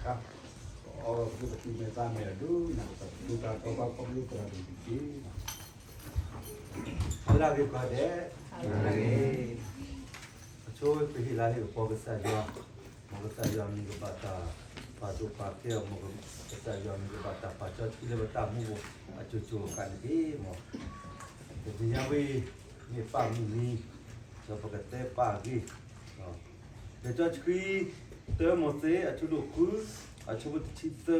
အီၣ်က့ၤပသူၣ်မဲာ်သးမဲာ်ဒိၣ်န့ၣ် ပသူၣ်တၢ်တီဘၣ်ခီဖျိသရၣ်ဒိၣ်တက့ၢ်. ဝဲဒၣ်ဂ့ၤကီဒဲး, အဆိပဟ့ၣ်လၤဟ့ၣ်ကပီၤကစၢ်ယွၤ, မ်ကစၢ်ယွၤမ့ၢ်ကဘၣ်တၢ်ပာ်ဒိၣ်ပာ်ကဲအီၤ, မ်ကစၢ်ယွၤမ့ၢ်ကဘၣ်တၢ်ပာ်စီဆှံလၢပတၢ်မူအပူၤအစိၤစိၤအဃၣ်န့ၣ်တက့ၢ်. မ်ပသ့ၣ်ညါဝဲ မ့ၢ်ပၢ်မုၢ်နံၤ, ဒီးပကတဲပၢ်အဂ့ၢ် လံာ်စီဆှံ တၢမိၤၡ့ အဆၢဒိၣ်ဃု အဆၢဖိတဆံ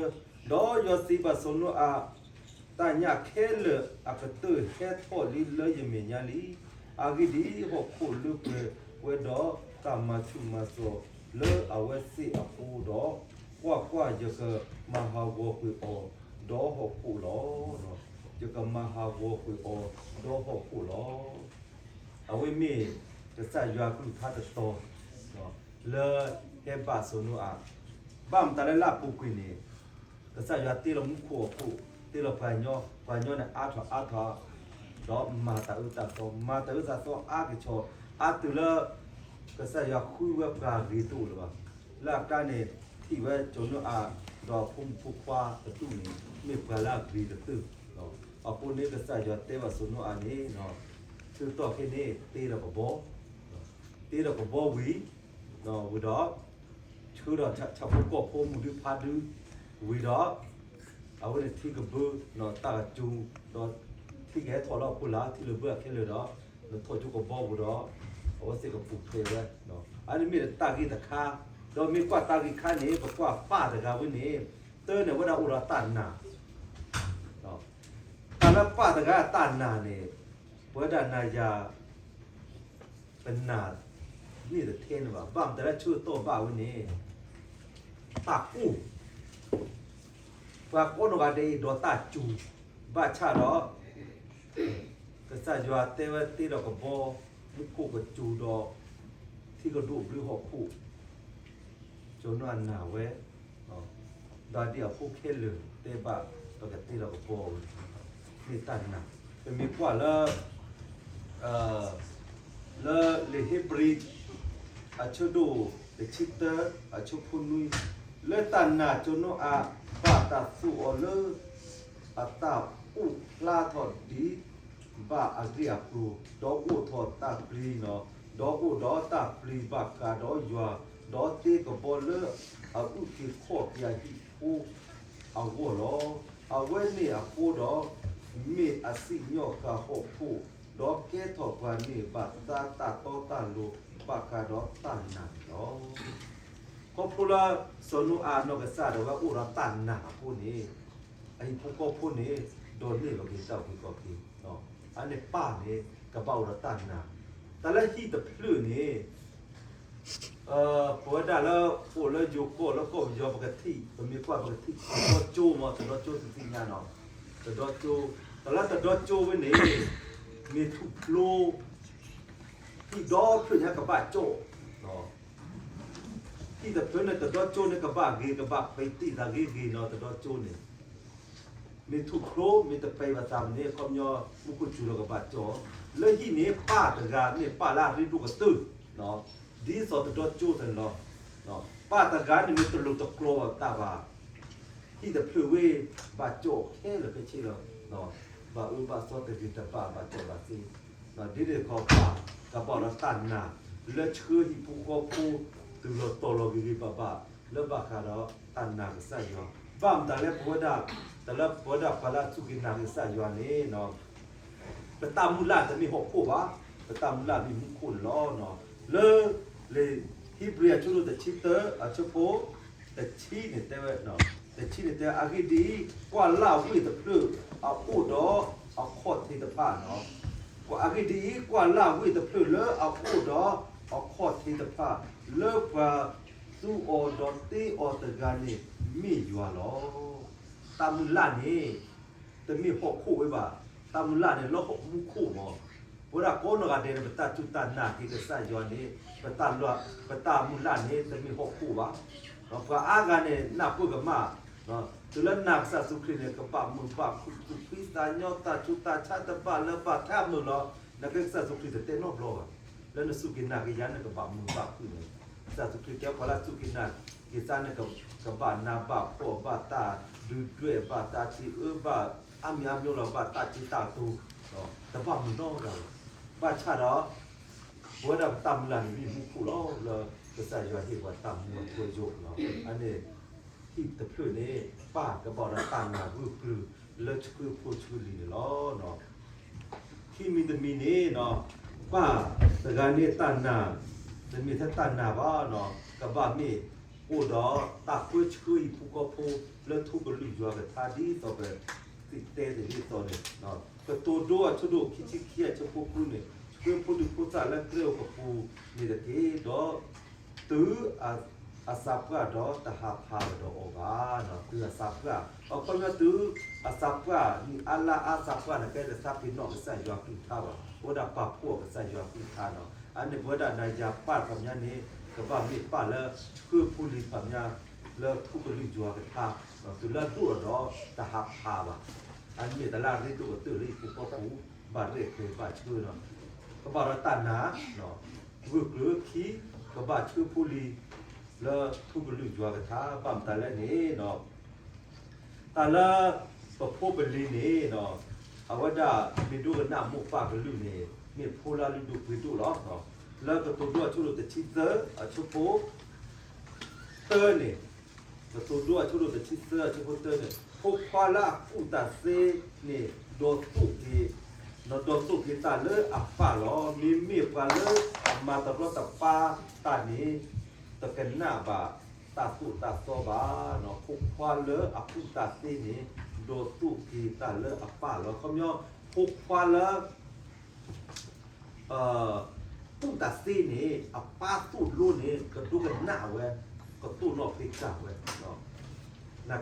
သၢ, ဒီးယွၤစံးဘၣ်စီၤနိအၤ, တၢ်ညၣ်ခဲလၢာ်အကတၢၢ်ဟဲထီၣ်လံလၢယမဲာ်ညါလံ. အဂ့ၢ်ဒ်အံၤ, ဟီၣ်ခိၣ်လၢပှဲၤဝဲဒီးတၢ်မၤဆူၣ်မၤစိးလၢအဝဲသ့ၣ်အဃိဒီး, ကွၢ်ကွၢ်, ယကမၤဟးဂီၤကွံာ်အီၤဒီးဟီၣ်ခိၣ်လီၤ. ယကမၤဟးဂီၤကွံာ်အီၤဒီးဟီၣ်ခိၣ်လီၤ. အဝဲမ့ၢ်ကစၢ်ယွၤကလုၢ်ကထါတတီၤ လၢဟဲဘၣ်စီၤနိအၤ, ဘၣ်မတၤလၢလၢအပူၤကွံာ်န့ၣ်, ကစၢ်ယွၤတ့လီၤမူခိၣ်အခိၣ်, တ့လီၤပှၤကညီ, ပှၤကညီန့ၣ်အါထီၣ်အါထီၣ်, ဒီးမၤတၢ်အၢတၢ်သီ, မၤတၢ်အၢတၢ်သီအါကဆီ, အါတုၤလၢ ကစၢ်ယွၤဃုဝဲပှၤဂ့ၤတအိၣ်လၢၤဘၣ်. လၢအကျါန့ၣ် ထံၣ်ဝဲစီၤနိအၤ ဒီးအဖိမုၣ်ဖိခွါတဒူၣ်န့ၣ် မ့ၢ်ပှၤလၢအဂ့ၤကတၢၢ်, အဃိန့ၣ် ကစၢ်ယွၤတဲဘၣ်စီၤနိအၤန့ၣ်, ဆၢကတီၢ်ခဲအံၤန့ၣ် တ့ဒီးကဘီ, တ့ဒီးကဘီဝံၤ, ဝံၤဒီး ဆှၢဒီးဆၣ်ဖိကီၢ်ဖိမုၣ်ဒုဖးဒု, ဝံၤဒီး အဝဲန့ၣ်ထံကဘၢ, တၢ်ကစူၤ, ဒီးထံကဟဲထီၣ်လၢအဖီလာ်, ထံလုာ်ဘၢအခဲလၢာ်ဒီး, နထီၣ်ကၠိကဘီပူၤဒီး, အဝဲသ့ၣ်ကပူၤဖျဲးဝဲ, အန့ၣ်မ့ၢ်တၢ်ဂ့ၢ်တခါ, ဒီးမ့ၢ်ကွၢ်တၢ်ဂ့ၢ်တခါန့ၣ် ပကွၢ်ပၢ်တဂၤဝဲန့ၣ်, တၢ်န့ၣ်အဝဲဒၣ်အိၣ်ဒီးတၢ်နာ် တၢ်လၢပၢ်တဂၤအတၢ်နာ်န့ၣ်, ပဝဲဒၣ်နၤယၤ, ပနာ်န့ၢ်တထဲန့ၣ်ဘၣ်. ဘၣ်မတၤလၢဆၢကတီၢ်ဘၣ်ဝဲန့ၣ်, တၢ်ကိၢ်, ပှၤကိးနီၢ်ဂၤဒဲးအံၤဒီးတၢ်စူၤ, ဘၣ်ဆၣ်ဒီး ကစၢ်ယွၤတဲဝဲတ့ဒီးကဘီ, မူခိၣ်ကစူၤဒီး ထံကဒိၣ်ဘျုးဟီၣ်ခိၣ်, စီၤနိအၤနာ်ဝဲ, ဒီးဒ်အဖိခဲလၢာ်တဲဘၣ်, ပကတ့ဒီးကဘီဝဲ, မ့ၢ်တၢ်နာ်, ပမ့ၢ်ကွၢ်လၢ လၢလံာ်ဧ့ၤဘြံၤ အဆၢဒိၣ်တဆံတၢ အဆၢဖိနွံ, လၢတၢ်နာ်စီၤနိအၤ ဘၣ်တၢ်သူအီၤလၢ အတၢ်အိၣ်ဖျါထီၣ်ဒံးဘၣ်အဂ့ၢ်အကျိၤ, ဒီးအိၣ်ထီၣ်တၢ်ပျံၤနီၤ, ဒီးအိၣ်ဒီးတၢ်ပျံၤဘၣ်ဃးဒီးယွၤ, ဒီးတ့ကဘီလၢအအုၣ်က့ၤခီၣ်က့ၤအဟံၣ်ဖိအဂီၢ်လီၤ. အဝဲန့ၣ်အဃိဒီး မ့ၢ်အစံၣ်ညီၣ်ဃာ်ဟီၣ်ခိၣ်, ဒီးကဲထီၣ်ပှၤန့ၢ်ဘၣ်သါတၢ်တီတၢ်လိၤဘၣ်ဃးဒီးတၢ်နာ်န့ၣ်လီၤ. ခီဖျိလၢစီၤနိအၤနီၢ်ကစၢ်ဒၣ်ဝဲအိၣ်ဒီးတၢ်နာ်အဃိန့ၣ်, အဟံၣ်ဖိဃီဖိန့ၣ် ဒိးန့ၢ်ဘၣ်က့ၤတၢ်အုၣ်က့ၤခီၣ်က့ၤ, အန့ၣ်ပၢ်န့ၣ် ကဘၣ်အိၣ်ဒီးတၢ်နာ်, တၢ်လၢဟံၣ်တဖျၢၣ်န့ၣ် ပဝဲဒၣ်လၢအိၣ်လၢယိၤကီၢ်လၢကီၢ်ပယီၤပကထံၣ်, ပမ့ၢ်ကွၢ်ပကထံၣ်တဒီကၠိမး, တဒီကၠိသုသ့ၣ်ညါနီၤ, တဒီကၠိ, တၢ်လၢတဒီကၠိဝဲန့ၣ် မ့ၢ်ထူၣ်ဖျိ, ဟံၣ်ဒီဖျၢၣ်ညါကဘၣ်ကၠိ, ဟံၣ်တဖျၢၣ်န့ၣ် တဒီကၠိန့ၣ် ကဘၣ်ဂ့ၤ, ကဘၣ်ပံးတံၢ်သးဂ့ၤဂ့ၤနီၤ, တဒီကၠိန့ၣ် မ့ၢ်ထူၣ်ဖျိ မ့ၢ်တပံးဘၣ်သးမ့ၢ်န့ၣ် ခီပညီ မူခိၣ်စူၤလီၤကဘၣ်ကၠိ, လၢဟံၣ်န့ၣ် ပၢ်တဂၤမ့ၢ်ပၢ်လၢအရ့ဒိၣ်ကတၢၢ်, ဒ်သိးတဒီကၠိန့ၣ်လီၤ. ပၢ်တဂၤန့ၣ်မ့ၢ်တလိၤတကျီၤဘၣ်တၢ်ဘၣ်, ဟံၣ်တဖျၢၣ်ဝဲ ဘၣ်ကၠိခဲလၢာ်ခဲဆ့လီၤ. ဘၣ်အၢဘၣ်သီတဂ့ၤတဘၣ် ဘၣ်ကၠိဘၣ်စ့, ဒ်န့ၣ်တခီပၢ် ကဘၣ်အိၣ်ဒီးတၢ်နာ် လၢဆှၢဟံၣ်ဖိဃီဖိ တုၤလီၤတီၤလီၤဂ့ၤဂ့ၤဘၣ်ဘၣ် လၢဘၣ်ဃးဒီးတၢ်နာ်ကစၢ်ယွၤ, ဘၣ်မတၤလဲၣ် ပဝဲဒၣ်, တၢ်လၢပဝဲဒၣ်ပှၤလၢအစူၢ်က့ၤနာ်က့ၤကစၢ်ယွၤန့ၣ် ပတၢ်မုၢ်လၢ်တမ့ၢ်ဟီၣ်ခိၣ်ဘၣ်, ပတၢ်မုၢ်လၢ်မ့ၢ်မူခိၣ်န့ၣ်လီၤ. လၢ လံာ်ဧ့ၤဘြံၤအဆၢဒိၣ်တဆံတၢ အဆၢဖိ တဆံန့ၣ်တဲဝဲ, တဆံန့ၣ်တဲ အဂ့ၢ်ဒ်အံၤ, ကွၢ်လၢ်ဝ့ၢ်တဖျၢၣ်အအိၣ်ဒီးအခီၣ်ထံးတဖၣ်, အဂ့ၢ်ဒ်အံၤ, ကွၢ်လၢ်ဝ့ၢ်တဖျၢၣ်လၢအအိၣ်ဒီးအခီၣ်ထံးတဖၣ်, လၢပှၤသူအီၤဒီးတ့အီၤတဂၤန့ၣ် မ့ၢ်ယွၤလီၤ. တၢ်မုၢ်လၢ်န့ၣ် တမ့ၢ်ဟီၣ်ခိၣ်ဝဲဘၣ်, တၢ်မုၢ်လၢ်န့ၣ် လၢမူခိၣ်မး. ပဝဲဒၣ်ကိးနီၢ်ဂၤဒဲးန့ၣ် ပတၢ်စူၢ်တၢ်နာ်က့ၤကစၢ်ယွၤန့ၣ် ပတၢ်မုၢ်လၢ်န့ၣ် တမ့ၢ်ဟီၣ်ခိၣ်ဘၣ်. ပှၤအါဂၤန့ၣ် နၢ်ပၢၢ်ကမၣ်, တုၤလၢနာ်ကစၢ်ယ့ၣ်ၡူးခရံာ်န့ၣ် ကဘၣ်မုာ်ဘၣ်ခုၣ် သူၣ်ဖှံသးညီ တၢ်ဆူးတၢ်ဆါတဘၣ်လၢၤဘၣ် ထဲအမုာ်လီၤ. နာ်က့ကစၢ်ယ့ၣ်ၡူးခရံာ်တတဲနီတဘျီဘၣ်, လၢနစူၢ်က့ၤနာ်က့ၤယၤန့ၣ် ကဘၣ်မုာ်ဘၣ်ခုၣ်န့ၣ်, ကစၢ်ယ့ၣ်ၡူးခရံာ်တဲပှၤလၢအစူၢ်က့ၤနာ် က့ၤစါန့ၣ် ကဘၣ်နးဘၣ်ဖှီၣ်ဘၣ်တၢ်ဒုၣ်ဒွဲၣ်ဘၣ်တၢ်ထံအၢဘၣ် အါမံၤအါမံၤလီၤဘၣ်တၢ်ထံတၢ်တိၤ, တဘၣ်မုာ်နီတဂၤဘၣ်. ဘၣ်ဆၣ်ဒီး ပဝဲဒၣ်ပတၢ်မုၢ်လၢ်န့ၣ်မ့ၢ်မူခိၣ်လီၤ လၢကစၢ်ယွၤဟ့ၣ်ပှၤတၢ်မူအထူအယိာ်လီၤ. အန့ၣ် ဟံၣ်တဖျၢၣ်န့ၣ် ပၢ်ကဘၣ်ဒီးတၢ်နာ်ဂၢၢ်ကျၢၤလၢဆှၢဖိဆှၢလံၤန့ၣ်လီၤ. ခံမံၤတမံၤန့ၣ် ပၢ်တဂၤန့ၣ်တၢ်နာ် တမ့ၢ်ထဲတၢ်နာ်ဘၣ်, ကဘၣ်မ့ၢ်အိၣ်ဒီးတၢ်ပၢဆှၢဟံၣ်ဖိဃီဖိလၢထူကလုာ်ယွၤကထါဒ်သိးပသ့ၣ်တဲတ့ၢ်ဒ်သိးန့ၣ်, ကတိၤဒိအဆၢဒိၣ်ခံဆံခံအဆၢဖိဃုန့ၣ် ဆှၢဖိဒံဖိသၣ်လၢကျဲအိၣ်ကပူၤန့ၣ်တက့ၢ်, ဒီး တုၤအသးပှၢ်ဒီးတဟးဖးကဒီးအီၤဘၣ်, တုၤအသးပှၢ်, အခီပညီ တုၤအသးပှၢ် နံၣ်အါလါအါသးပှၢ်န့ၣ် ကဲတသးပ့ၤနီၣ်ကစၢ်ယွၤကလုၢ်ကထါဘၣ်, အိၣ်ဝဲဒၣ်ပာ်ဖှိၣ်အီၤကစၢ်ယွၤကလုၢ်ကထါလီၤ. အန့ၣ်ပဝဲဒၣ်နၤယၤပၢ်တဖၣ်ညါန့ၣ် ကဘၣ်မ့ၢ်ပၢ်လၢဆှၢဖိလံၤတဖၣ်ညါ လၢထူကလုာ်ယွၤကထါ, တုၤလၢဒိၣ်ထီၣ်ဒီးတဟးဖးဘၣ်. အန့ၣ်မ့ၢ်တၢ်လၢအရ့ဒိၣ်ကတၢၢ်လၢဟံၣ်ဖိဃီဖိ ဘၣ်ရဲၣ်ကျဲၤဘၣ်ဆှၢလီၤ. ကဘၣ်ဒီးတၢ်နာ် ဂၢၢ်ကျၢၤခံ ကဘၣ်ဆှၢဖိလံၤ လၢထူကလုာ်ယွၤကထါ ဘၣ်မတၤလဲၣ်န့ၣ် တၢ်လၢပဖိပလံၤန့ၣ် အဝဲဒၣ်မ့ၢ်ဒိကနၣ်မိၢ်ပၢ်ကလုၢ်န့ၣ် မ့ၢ်ဖိလၢအလုၢ်ဒိၣ်ပှ့ၤဒိၣ်လီၤ. လၢကတိၤဒိအဆၢဒိၣ်တဆံသၢ အဆၢဖိ သၢန့ၣ်, ကတိၤဒိအဆၢဒိၣ်တဆံသၢ အဆၢဖိသၢန့ၣ် ဖိခွါလၢအကူၣ်တၢ်သ့န့ၣ် ဒိးသိၣ်က့ၤ, ဒိးသိၣ်က့ၤတၢ်လၢအပၢ်လီၤ. မ့မ့ၢ်ပှၤလၢအမၤတရီတပါတၢ်န့ၣ် တကနၣ်ဘၣ်တၢ်သိၣ်တၢ်သီဘၣ်. ဖိခွါလၢအကူၣ်တၢ်သ့န့ၣ် ဒိးသိၣ်က့ၤတၢ်လၢအပၢ်လီၤ. ခီပညီ ဖိခွါလၢ ကူၣ်တၢ်သ့န့ၣ် အပၢ်သိၣ်လိန့ၣ် ကဒိကနၣ်ဝဲ, ကသိၣ်နီၣ်ဖံးကၢ်ဝဲ, နာ်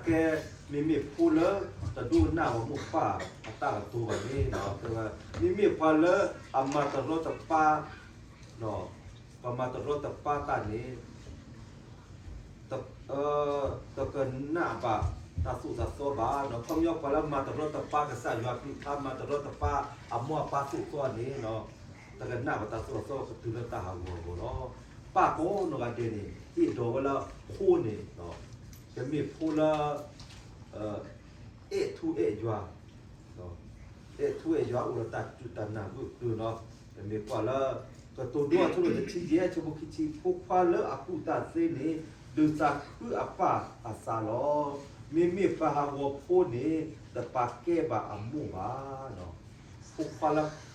ကဲ မ့မ့ၢ်ဖိလၢတဒိကနၣ်ဝဲမိၢ်ပၢ်အတၢ်ကတိၤဘၣ်န့ၣ်, မ့မ့ၢ်ပှၤလၢအမၤတရီတပါ ပှၤမၤတရီတပါတၢ်န့ၣ် တကနၣ်ဘၣ်တၢ်သိၣ်တၢ်သီဘၣ်. ခီပညီ ပှၤလၢမၤတရီတပါကစၢ်ယွၤကလုၢ်ကထါ မၤတရီတပါအမိၢ်အပၢ်သိၣ်သီန့ၣ် တကနၣ်ဘၣ်တၢ်သိၣ်တၢ်သီ ကတုၤလၢတၢ်ဟးဂီၤအဂီၢ်လီၤ. ပၢ်ကိးနီၢ်ဂၤဒဲးန့ၣ် ဟ့ၣ်ဒိးဝဲလၢဖိန့ၣ် ကမ့ၢ်ဖိလၢ အဲၣ်ထူအဲၣ်ယွၤ, အဲၣ်ထူအဲၣ်ယွၤ အိၣ်ဒီးတၢ်စူၢ်တၢ်နာ်ဂၢၢ်ကျၢၤလီၤ. ပမ့ၢ်ကွၢ်လၢ ကတိၤဒိအဆၢဒိၣ်တဆံယဲၢ် အဆၢဖိခံဆံ ဖိခွါလၢအကူၣ်တၢ်သ့န့ၣ် ဒုးသးခုအပၢ်အသးလီၤ. မ့မ့ၢ်ပှၤဟးဂီၤဖိန့ၣ် တပာ်ကဲဘၣ်အမိၢ်ဘၣ်. ဖိခွါလၢ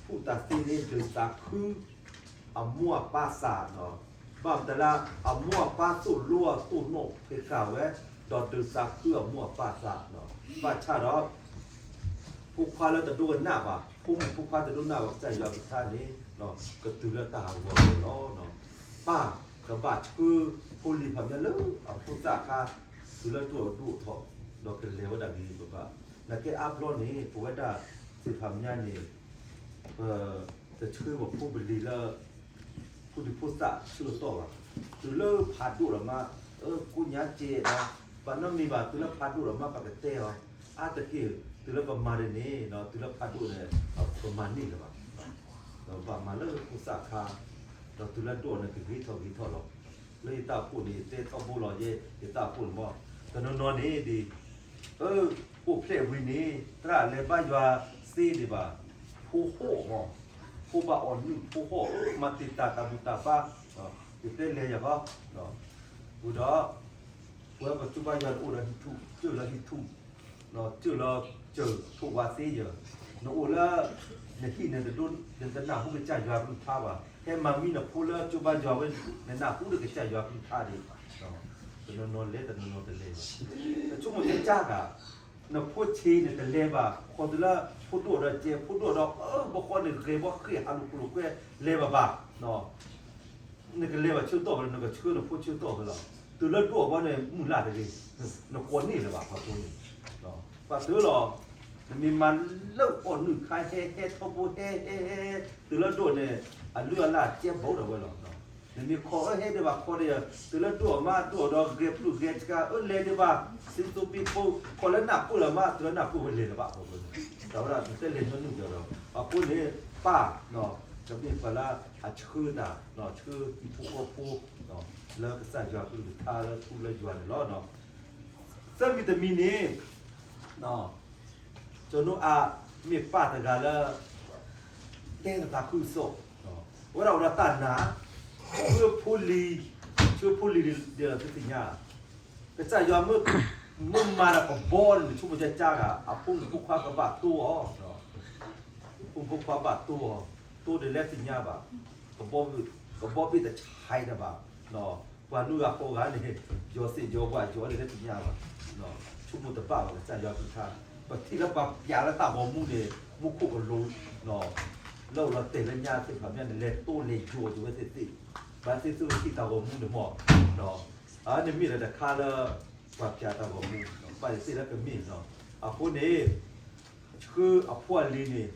ကူၣ်တၢ်သ့န့ၣ် ဒုးသးခု အမိၢ်အပၢ်သး, ဘၣ်မတၤလၢ အမိၢ်အပၢ်သိၣ်လိအသိၣ်နီၣ်ဖံးကၢ်ဝဲ, ဒီးဒုးသးခုအမိၢ်အပၢ်သး, ဘၣ်ဆၣ်ဒီး ဖိခွါလၢတဒိကနၣ်ဘၣ်, ဖိမုၣ်ဖိခွါတဒိကနၣ်ဘၣ်ကစၢ်ယွၤကလုၢ်ကထါန့ၣ် ကတုၤလၢတၢ်ဟးဂီၤအဂီၢ်လီၤ. ပၢ်ကဘၣ်ဆှၢဖိလံၤဖးမံၤလၢအဖိသၣ်အခါ တုၤလၢဒိၣ်ထီၣ်ဒိၣ်ထီၣ် ဒီးကလဲၤဝဲဒၣ်ဂ့ၤဂ့ၤဘၣ်ဘၣ်. နာ်ကဲအါဘျီန့ၣ် ပဝဲဒၣ်သ့ၣ်ဖးမံၤန့ၣ် ပတဆှၢပဖိပလံၤလၢ ဖိဒံဖိသၣ်ဆၢကတီၢ်ဘၣ်. တုၤလၢဖးဒိၣ်ဒီးမး ကိညါကဲဒီး ဘၣ်နီတမံၤဘၣ် တုၤလၢဖးဒိၣ်ဒီးမး ပကတဲအီၤ အါတက့ၢ် တုၤလၢပမၤဒ်န့ၣ် တုၤလၢဖးဒိၣ်န့ၣ် ပမၤန့ၢ်လၢၤဘၣ်. ဒီးဘၣ်မၤလၢဖိသၣ်ခါ ဒီးတုၤလၢဒိၣ်န့ၣ် ကဂ့ၤထီၣ်ဂ့ၤထီၣ်လီၤ. လၢယတၢ်အိၣ်ဖှိၣ်န့ၣ် ယတဲထီဘိလီၤ ယဲယတၢ်အိၣ်ဖှိၣ်န့ၣ်မး တနီၤနီၤန့ၣ်ဒ် အိၣ်ဖျဲၣ်ဝံၤန့ၣ် သရၣ်လဲၤဘါယွၤသ့ဒံးဘၣ်, ဖိဟီၣ်မး, ဖိဘၣ်အီၣ်နုၢ်ဖိဟီၣ် မၤတံာ်တာ်တၢ်ဘူၣ်တၢ်ဘါ, ယတဲလဲၤယၤဘၣ်, ဝံၤဒီး ပဝဲပကၠိဘါယွၤန့ၣ်အိၣ်ဒီးဟံၣ်ထူၣ် စၢၢ်လၢဟံၣ်ထူၣ် စၢၢ်လၢစၢၢ်ထိၣ်ဝါသ့ယၤ, နအိၣ်လၢ နဟံၣ်န့ၣ် နတနၢ်ဟူကစၢ်ယွၤကလုၢ်ကထါဘၣ်, ဟဲမၤမံနဖိလၢကၠိဘါယွၤဝဲ နနၢ်ဟူဒီးကစၢ်ယွၤကလုၢ်ကထါဒံး, တနီၤနီၤလဲၤ တနီၤနီၤတလဲၤဘၣ်. နဆိကမိၣ်ကစၢ်ဂၤနဖိဆ့းန့ၣ်တလဲၤဘၣ်, ဃီတုၤလၢဖိဒိၣ်ဒီးကဲ ဖိဒိၣ်ဒီး အၢ ဘီဃီန့ၣ် ဂဲၤဘီဃ့ၣ်ဟးလိာ်ခိၣ်လိာ်ကွဲ လဲၤဘၣ်ဘၣ် နကလဲၤဘၣ်ဆၢကတီၢ်ဘၣ်ဒီး နကဆှၢနဖိဆၢကတီၢ်ဖဲလီၤ. တုၤလၢဒိၣ်အဘီန့ၣ် မုၢ်လၢ်တဂ့ၤ, နကိးန့ၢ်လၢၤဘၣ် ပှၤဖိန့ၣ်, ပှၤတၢၢ်လီၤ. နမ့ၢ်မၤလၢအီၣ်နုၢ်ခါ ဟဲဟဲထီဘိ ဟဲဟဲဟဲ တုၤလၢဒိၣ်န့ၣ် အလုၢ်အလၢ်ကဲဘီဒီးဝဲလီၤ. နမ့ၢ်ခိးအၢ ဟဲဒံးဘၣ် ခိးဒီးယၤ, တုၤလၢဒိၣ်အမး ဒိၣ်ဒီးဂဲၤပျုၢ်ဂဲၤဆှါ အၢ လဲၤဒံးဘၣ် စံသိပ့ဖိ, ခိးလၢနၢ်ပၢၢ်လၢၤမး တုၤလၢနၢ်ပၢၢ်ဝဲလဲၤလၢၤဘၣ် ပှၤဖိန့ၣ်, တၢ်ဝဲဒၣ် နတဲလဲၤညီနုၢ်ကဒီး ပှၤဖိန့ၣ် ပၢ် ကမ့ၢ်ပှၤလၢအဆှၢတၢ် ဆှၢဟံၣ်ဖိဃီဖိ, လၢကစၢ်ယွၤကလုၢ်ကထါလၢထူလၢယွၤန့ၣ်လီၤ. သၢမံၤတမံၤန့ၣ် စီၤနိအၤမ့ၢ်ပၢ်တဂၤလၢ တဲတၢ်သးခုကစီၣ်, အဝဲဒၣ်အိၣ်ဒီးတၢ်နာ်, ဆှၢဖိလံၤ, ဆှၢဖိလံၤဒ်လဲၣ်သုသ့ၣ်ညါ, ကစၢ်ယွၤမ့ၢ်, မ့ၢ်မၤဒီးကဘီန့ၣ် ဆိကမိၣ်ကၢ်ကၢ်ဂၤ အဖိမုၣ်ဖိခွါကဘၣ်တိအီၤ, အဖိမုၣ်ဖိခွါဘၣ်တိအီၤ, တိဒ်လဲၣ်သ့ၣ်ညါဘၣ်, ကဘီ, ကဘီဘ့ၣ်တဆါအံၤတဘၣ်, ပှၤနွံဂၤဃိးဂၤန့ၣ် ယီၤသ့ၣ်ယီၤဘၣ်ယီၤဒ်လဲၣ်သ့ၣ်ညါဘၣ်, ဆိကမိၣ်တဘၣ်ဘၣ်ကစၢ်ယွၤကလုၢ်ကထါ, ပထံၣ်လၢပှၤပျးလၢတၢ်ဂီၤမူန့ၣ် မူခိၣ်ကလိၤ လၢအိၣ်လီၤတဲာ်လၢညါသ့ၣ်တဖၣ်မ့ၢ်န့ၣ် လဲၤတိလဲၤယီၤက့ၤဝဲသ့ၣ်သ့ၣ်, ဘၣ်သ့ၣ်သ့ၣ်ထံၣ်တၢ်ဂီၤမူန့ၣ်မ့ၢ်, အန့ၣ်မ့ၢ်ဒီးတခါလၢ ပှၤပျးတၢ်ဂီၤမူ, ဘၣ်သ့ၣ်သ့ၣ်လၢကမ့ၢ်, အဃိန့ၣ် ဆှၢအဖိအလံၤန့ၣ်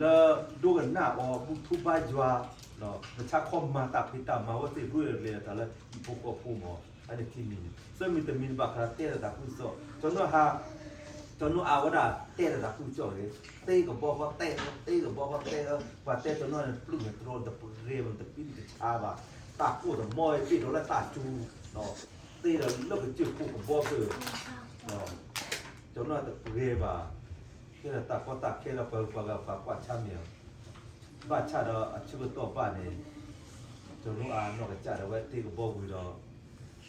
လၢဒိကနၣ်အီၤ ဘူၣ်ထီၣ်ဘါယွၤ, မုၢ်ဆါခီမၤတၢ်ဖံးတၢ်မၤဝဲသ့ၣ်ဂုာ်လီၤလီၤတၢ်လၢဟံၣ်ဖိဃီဖိမ့ၢ်, အန့ၣ်ခံမံၤန့ၣ်, သၢမံၤတမံၤန့ၣ်ဘၣ်ဃးတဲတၢ်သးခုကစီၣ်, စီၤနိအၤ, စီၤနိအၤဝဲဒၣ်တဲတၢ်သးခုကစီၣ်ဂ့ၤ, တဲကဘီဃီတဲ, တဲကဘီဃီတဲ, ပှၤတဲစီၤနိအၤန့ၣ် ပျုၢ်န့ၣ်တြီတပှဲၤဘၣ် တပံတကဆါဘၣ်, တၢ်ကိၢ်တမီၢ်အံၤဘ့ၣ်ဒီးလၢတၢ်စူၤ, တဲဒီးလၢကစၢၢ်ခိၣ်ကဘီဖျၢၣ် စီၤနိအၤတပှဲၤဘၣ်, ကဲဒီးတၢ်ကီတၢ်ခဲလၢပှၤဂုၤပှၤဂၤပှၤကွၢ်ဆါမ့ၢ်ဧါ, ဘၣ်ဆၣ်ဒီးအဆၢကတီၢ်ဘၣ်န့ၣ်, စီၤနိအၤနီၢ်ကစၢ်ဒၣ်ဝဲတဲကဘီဝံၤဒီး,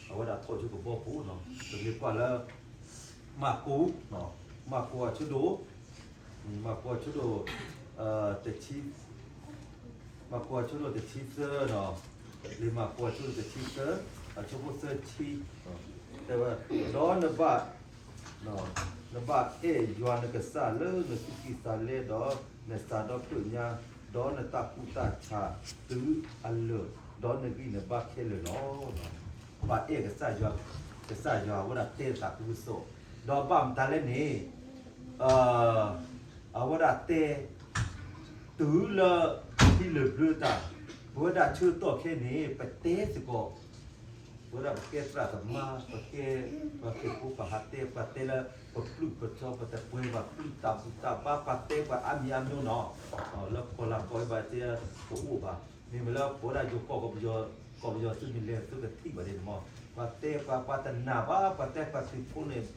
အဝဲဒၣ်ထီၣ်ဆူကဘီပူၤ, ပမ့ၢ်ကွၢ်လၢ မၢ်ကူး, မၢ်ကူးအဆၢဒိၣ်, မၢ်ကူးအဆၢဒိၣ် တဆံ မၢ်ကူးအဆၢဒိၣ်တဆံသၢ, လံာ်မၢ်ကူးအဆၢဒိၣ်တဆံသၢ, အဆၢဖိသၢဆံ, တဲဝဲ, ဒီးနဘၣ်, နဘၣ်အဲၣ်ယွၤနကစၢ်လၢနသူၣ်ကံၢ်သးလဲဒီး နစးဒီဖျၢၣ်ညါ, ဒီးနတၢ်ကူၣ်တၢ်ဆးတုၤအလၢာ်, ဒီးနဂံၢ်နဘါခဲလၢာ်လီၤ. ပှၤအဲၣ်ကစၢ်ယွၤ, ကစၢ်ယွၤအဝဲဒၣ်တဲသးခုကစီၣ်, ဒီးဘၣ်မတၤလဲၣ်န့ၣ်, အဝဲဒၣ်တဲ တုၤလၢ ဟံးလၢာ်ဘျၢတၢ်, ပဝဲဒၣ်ဆၢကတီၢ်ခဲအံၤန့ၣ် ပတဲစ့ၢ်ကီး, ပဝဲဒၣ်ပကဲသရၣ်သမါ, ပကဲ ပှၤခရံာ်ဖိ ပဟးတဲ ပှၤတဲလၢ ပပျုၢ်ပစီ ပတပှဲၤဘၣ်ပျုၢ်တၢ်ဘူၣ်တၢ်ဘါ ပှၤတဲပှၤအါမံၤအါမံၤနီၤ, လၢကီၢ်လၢ်ကီၢ်အံၤဘၣ်တဲ တအိၣ်ဘၣ်, မ့မ့ၢ်လၢပဝဲဒၣ်ယိၤကီၢ် ကီၢ်ပယီၤ, ကီၢ်ပယီၤသုးမုၢ်လဲၤသုကထံၣ်ဘၣ်ဒ်န့ၣ်မး, ပှၤတဲပှၤ ပှၤတနာ်ဘၣ်, ပှၤတဲပှၤခရံာ်ဖိန့ၣ်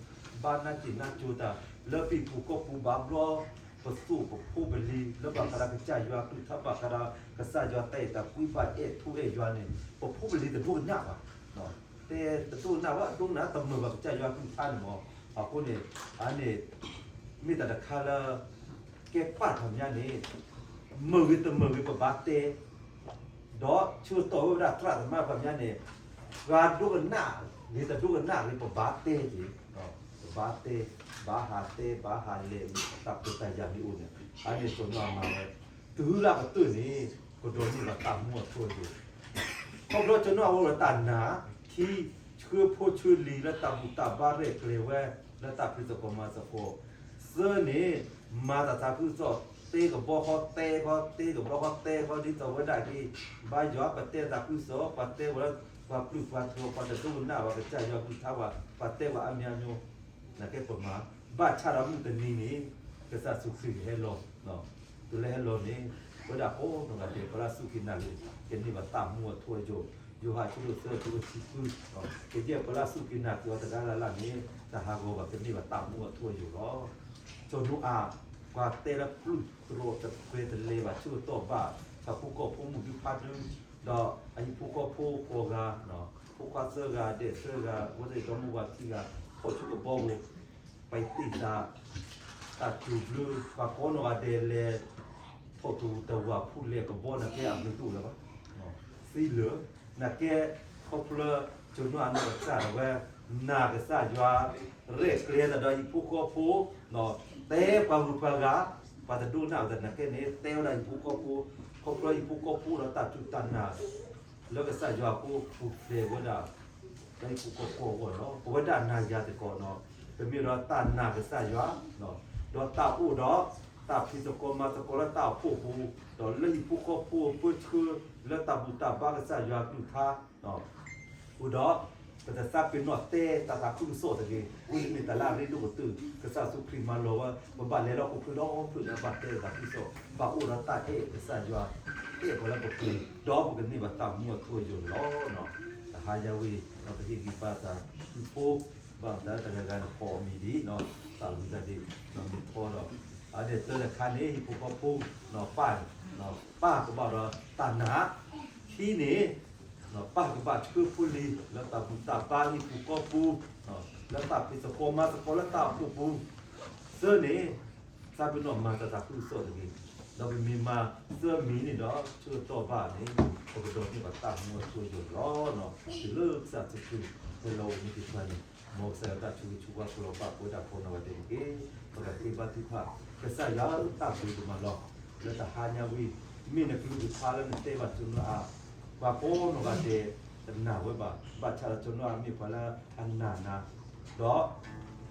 ဘၣ်နၢ်စံၣ်နၢ်ကၠိတၢ် လၢပဟံၣ်ပူၤဃီပူၤဘၣ်ဘျီ ပသူၣ်ပဖိပလံၤ လၢဘၣ်ဃးဒီးကစၢ်ယွၤအကလုၢ်ကထါ ဘၣ်ဃးဒီး ကစၢ်ယွၤတၢ်အဲၣ်တၢ်ကွံ ဘၣ်အဲၣ်ထူအဲၣ်ယွၤန့ၣ် ပဖိပလံၤတဒိကနၣ်ဘၣ်, တဲတဒိကနၣ်ဘၣ် ဒိကနၣ်တမုာ်ဘၣ်ကစၢ်ယွၤအကလုၢ်ကထါန့ၣ်မး, အဃိန့ၣ် အန့ၣ် မ့ၢ်တၢ်တခါလၢ ကဲပၢ်တဖၣ်ညါန့ၣ် မုာ်ဂ့ၤတမုာ်ဂ့ၤ ပဘၣ်တဲ ဒီးဆၢကတီၢ်ဝဲဒၣ်သရၣ်သမါတဖၣ်ညါန့ၣ် ပှၤဒိကနၣ်ဂ့ၤတဒိကနၣ်ဂ့ၤ ပဘၣ်တဲက့ၤ, ပဘၣ်တဲ, ဘၣ်ဟးတဲ ဘၣ်ဟးလဲၤ တၢ်ခွဲးတၢ်ယာ်မ့ၢ်အိၣ်န့ၣ် အန့ၣ်စီၤနိအၤမၤဝဲ, တုၤလၢအကတၢၢ်န့ၣ် ကဒိးန့ၢ်ဘၣ်တၢ်မူအထူအယိာ် ခီဖျိစီၤနိအၤအိၣ်ဒီးတၢ်နာ်, ခံ, ဆှၢဖိဆှၢလံၤလၢတၢ်ဘူၣ်တၢ်ဘါရဲၣ်ကျဲၤဝဲ လၢတၢ်ဖံးသကိးမၤသကိး, သၢန့ၣ် မၤတၢ်သးခုကစီၣ် တဲကဘီဃီတဲဃီ တဲကဘီဃီတဲဃီ ဒ်သိးဝဲဒၣ်က့ၤ ဘါယွၤ ပတဲသးခုကစီၣ် ပှၤတဲဝဲလၢ ပှၤပျုၢ်ပှၤတြီၤ ပှၤတဒိကနၣ်ဘၣ်ကစၢ်ယွၤကလုၢ်ကထါဘၣ် ပှၤတဲပှၤအါမံၤအါမံၤ နာ်က့ပမၤ, ဘၣ်ဆၣ်ဒီးမုၢ်တနံၤန့ၣ် ကစၢ်ယ့ၣ်ၡူးခရံာ်ကဟဲလီၤ, တုၤလၢဟဲလီၤန့ၣ် ပဝဲဒၣ်ကိးနီၢ်ဂၤဒဲး ပှၤလၢအစူၢ်က့ၤနာ်က့ၤ ကန့ၢ်ဘၣ်တၢ်မူအထူအယိာ်, ယိၤဟၣ်အဆၢဒိၣ်သၢ အဆၢဖိတဆံဃု, ကယဲၢ်ပှၤလၢအစူၢ်က့ၤနာ်က့ၤအီၤတဂၤလၢ်လၢ်န့ၣ် တၢ်ဟးဂီၤဘၣ် ကန့ၢ်ဘၣ်တၢ်မူအထူအယိာ်လီၤ. စီၤနိအၤ ပှၤတဲလၢပျုၢ်တြီၤတပှဲၤတလဲၤဘၣ် ဆၢကတီၢ်ဘၣ် ထးဖိကီၢ်ဖိမုၣ်ဒုဖးဒိၣ် ဒီးအဟံၣ်ဖိဃီဖိကိးဂၤ, ဖိခွါသၢဂၤ ဒဲးသၢဂၤ အဝဲသ့ၣ်ဒီမါဝၤခံဂၤ ထီၣ်ဆူကဘီပူၤ ပှၤသ့ၣ်သး တၢ်စူၤဘျုး ပှၤကိးနီၢ်ဂၤဒဲးလဲၤ ထီၣ်သူၣ်တဝၢ်ဖူလဲၣ်ကဘီ နာ်က့အဘျုးတအိၣ်လၢၤဘၣ်, သံလၢာ်, နာ်က့ ခီဖျိ စီၤနိအၤနီၢ်ကစၢ်ဒၣ်ဝဲ နာ်ကစၢ်ယွၤ ရဲၣ်ကျဲၤတၢ်ဒီးဟံၣ်ဖိဃီဖိ, တဲပှၤဂုၤပှၤဂၤ ပှၤတဒိကနၣ်ဝဲတနာ်က့န့ၣ် တဲဝဲဒၣ်ဟံၣ်ဖိဃီဖိ, ခီဖျိဟံၣ်ဖိဃီဖိဒီးတၢ်စူၢ်တၢ်နာ် လၢကစၢ်ယွၤအဃိ ပူၤဖျဲးဝဲဒၣ် လၢဟံၣ်ဖိဃီဖိအဂီၢ်န့ၣ်လီၤ. ပဝဲဒၣ်နၤယၤသကိးန့ၣ် ပမ့ၢ်ဒီးတၢ်နာ်ကစၢ်ယွၤ ဒီးတၢ်အိၣ်ဒီး တၢ်ဖံးသကိးမၤသကိးလၢတၢ်အိၣ်ဖှိၣ်ပူၤ ဒီးလၢဟံၣ်ဖိဃီဖိအပၢဆှၢ လၢတၢ်ဘူၣ်တၢ်ဘါကစၢ်ယွၤအကလုၢ်ကထါ အိၣ်ဒီး ပတသးပ့ၤနီၣ်တဲတၢ်သးခုကစီၣ်တဂ့ၤ, ဝံၤတမ့ၢ်တၢ်လၢအရ့ဒိၣ်ကတၢၢ် ကစၢ်ယ့ၣ်ၡူးခရံာ်မၤလီၤဝဲ ပဘၣ်လဲၤလၢဟီၣ်ခိၣ်ချၢဒီဖျၢၣ်လၢဘၣ်တဲတၢ်သးခုကစီၣ် ဘၣ်အိၣ်ဒီးတၢ်အဲၣ်ကစၢ်ယွၤ အဲၣ်ပှၤလၢပပူၤ ဒီးပကန့ၢ်ဘၣ်တၢ်မူအထူအယိာ်န့ၣ်လီၤ. ဟါညါဝံၤ ဒီးပဟ့ၣ်ဂံၢ်ဘါသး ဟံၣ်ဖိ ဘၣ်မတၤတဂၤဂၤန့ၣ် ကိးအမံၤဒ် သးဝံၤသးဒ့ ဒီးမ့ၢ်ထီဒီး အဒဲးတၢ်တခါန့ၣ် ဟံၣ်ဖိဃီဖိ ပၢ် ပၢ်ကဘၣ်ဒီးတၢ်နာ်, ခံန့ၣ် ပၢ်ကဘၣ်ဆှၢဖိလံၤ လၢတၢ်ဘူၣ်တၢ်ဘါလၢဟံၣ်ပူၤဃီပူၤ လၢတၢ်ဖံးသကိးမၤသကိးလၢတၢ်အိၣ်ဖှိၣ်ပူၤ, သၢန့ၣ် သးပ့ၤနီၣ်မၤတၢ်သးခုကစီၣ်တဂ့ၤ, ဒီးပမ့ၢ်မၤသၢမံၤန့ၣ်ဒီး ဆၢကတီၢ်ဘၣ်န့ၣ် ပကဒိးန့ၢ်ဘၣ်တၢ်မူအထူအယိာ်လီၤ. တုၤလၢကစၢ်ယ့ၣ်ၡူးခရံာ် ဟဲလီၤအိၣ်မူသ့ၣ်တဖၣ်န့ၣ် မ်ကစၢ်ယွၤတၢ်ဆိၣ်ဂ့ၤဆိၣ်ဝါ ကလီၤဘၣ်ပဝဲဒၣ်ကိးနီၢ်ဂၤဒဲးတက့ၢ်. ပကဃ့ဘါထုကဖၣ် ကစၢ်ယွၤတၢ်ဘျုးဒိၣ်မးလီၤ. လၢတဟါညါဝံၤ မ့ၢ်နကလုၢ်ကထါလၢနတဲဘၣ်စီၤနိအၤ ပှၤကိးနီၢ်ဂၤဒဲး တနာ်ဝဲဘၣ်. ဘၣ်ဆၣ်ဒီးစီၤနိအၤမ့ၢ်ပှၤလၢအနာ်နၤ ဒီး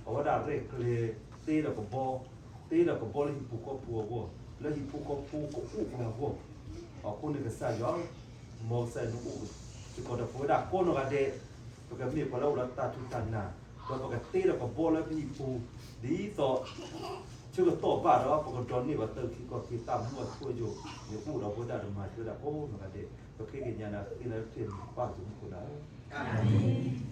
အဝဲဒၣ်ရဲၣ်ကျဲၤသ့ဒီးကဘီ, သ့ဒီးကဘီလၢဟံၣ်ပူၤဃီပူၤအဂီၢ်, လၢဟံၣ်ဖိဃီဖိကအိၣ်ပှၤအဂီၢ်, အဃိန့ၣ်ကစၢ်ယွၤ, မ်ကစၢ်ယွၤနအိၣ် စ့ၢ်ကီးဒီးပဝဲဒၣ်ကိးနီၢ်ဂၤဒဲး, ပကမ့ၢ်ပှၤလၢအိၣ်ဒီးတၢ်ထူးတၢ်နာ်, ဒီးပကသ့ဒီးကဘီလၢပဟံၣ်ပူၤ, ဒ်သိး ဆၢကတီၢ်ဘၣ်ဒီး ပကဒိးန့ၢ်ဘၣ်တၢ်အုၣ်က့ၤခီၣ်က့ၤတၢ်မူအထူအယိာ်, မ့ၢ်အိၣ်ဒီးပဝဲဒၣ်ဒီးမၤသကိးဝဲဒၣ်ကိးနီၢ်ဂၤဒဲး, ပဃ့ကညးနၤသ့နၤလၢခရံာ်အမံၤ ပၢ်ယ့ၣ်ၡူးမူခိၣ်နၤဧၢ, အၤမ့ၣ်.